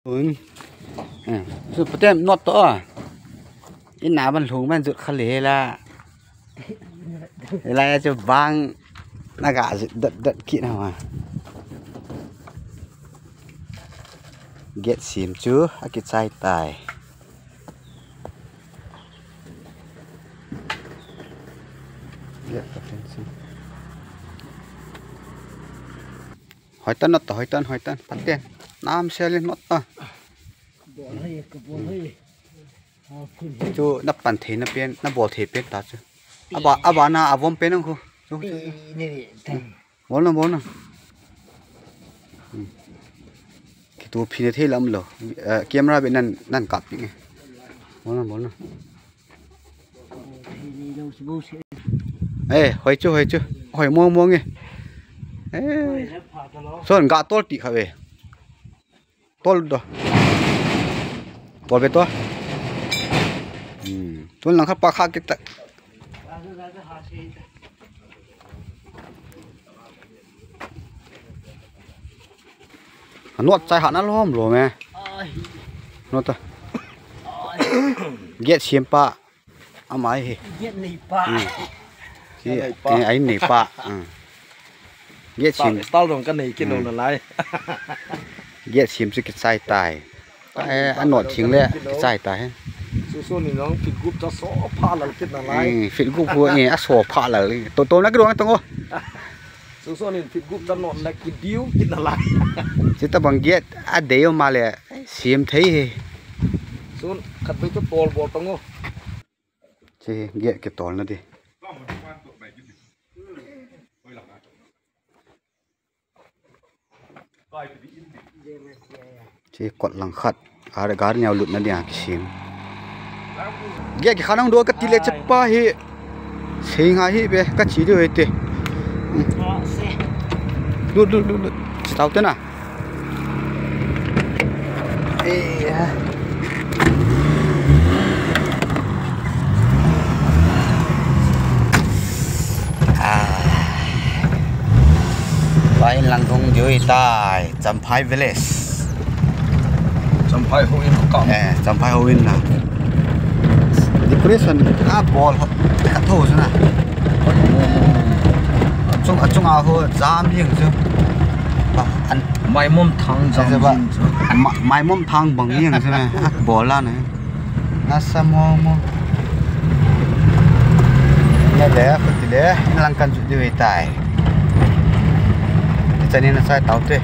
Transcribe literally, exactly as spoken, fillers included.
Ui. Eh, chu patem not to a. Ina ban lhung ban jut kha le la. Lai chu bang na ga jut dat dat kit na ma. Gate sem chu akichai tai. Gate patem chu. Hoitan not to, hoitan, hoitan, paten. Nam selin not to. Bol hai, ka bol hai. Chu na pan thei na pen, na bol thei pen ta chu. Aba, aba na avom pen ang khu. Chu, chu, chu. Bol na, bol na. Hmm. Kitu phi na thei lam lo. Eh, camera be nan, nan kap pi nge. Bol na, bol na. Eh, hoi chu, hoi chu. Hoi mong mong e. Eh. Son ga tol ti kha ve. Tol do. Tol be to. Hmm. Tol lang kha pa kha kita. Not chai ha na lom lom e. Not ta. Gate sem pa. Amai hi. Gate nei pa. Hmm. Chi, nei pa. Eh, ai nei pa. Hmm. Gate sem. Tal, tal dong ka nei kit nalai. Gate sem chu kichai tai. Eh, a not thing le kichai tai. Susu ni nong fit gup ta so pha lal kit nalai. Hmm, fit gup hu ni a so pha lal. To, to na ki dong tong o. Susu ni fit gup ta not na ki diu kit nalai. Chi ta bang gate a dei o ma le sem thei hi. Sun khat be to tol bol tong o. Chi gate kitol na di. Chi kot lang khat. Ar gar neo lut na dia kisem. Gate kikha nang do ka ti le chepa hi. Sei nga hi be ka chi di ve te. Lut, lut, lut, lut. Chi tau te na. Eh. Ah. Pai lang thong jui tai, Champhai Village. Champhai ho in ka. Eh, Champhai ho in na. Decoration a bol ho, ka tho suna. Chung, chung a ho jam jing chu. Ba, an Maimom thang jam jing chu. Ma-, Maimom thang bang jing chu na. A bol la na. Nasa mo mo. Ne le, khuti le, in lang kan ju di ve tai. Chani na sai tau te.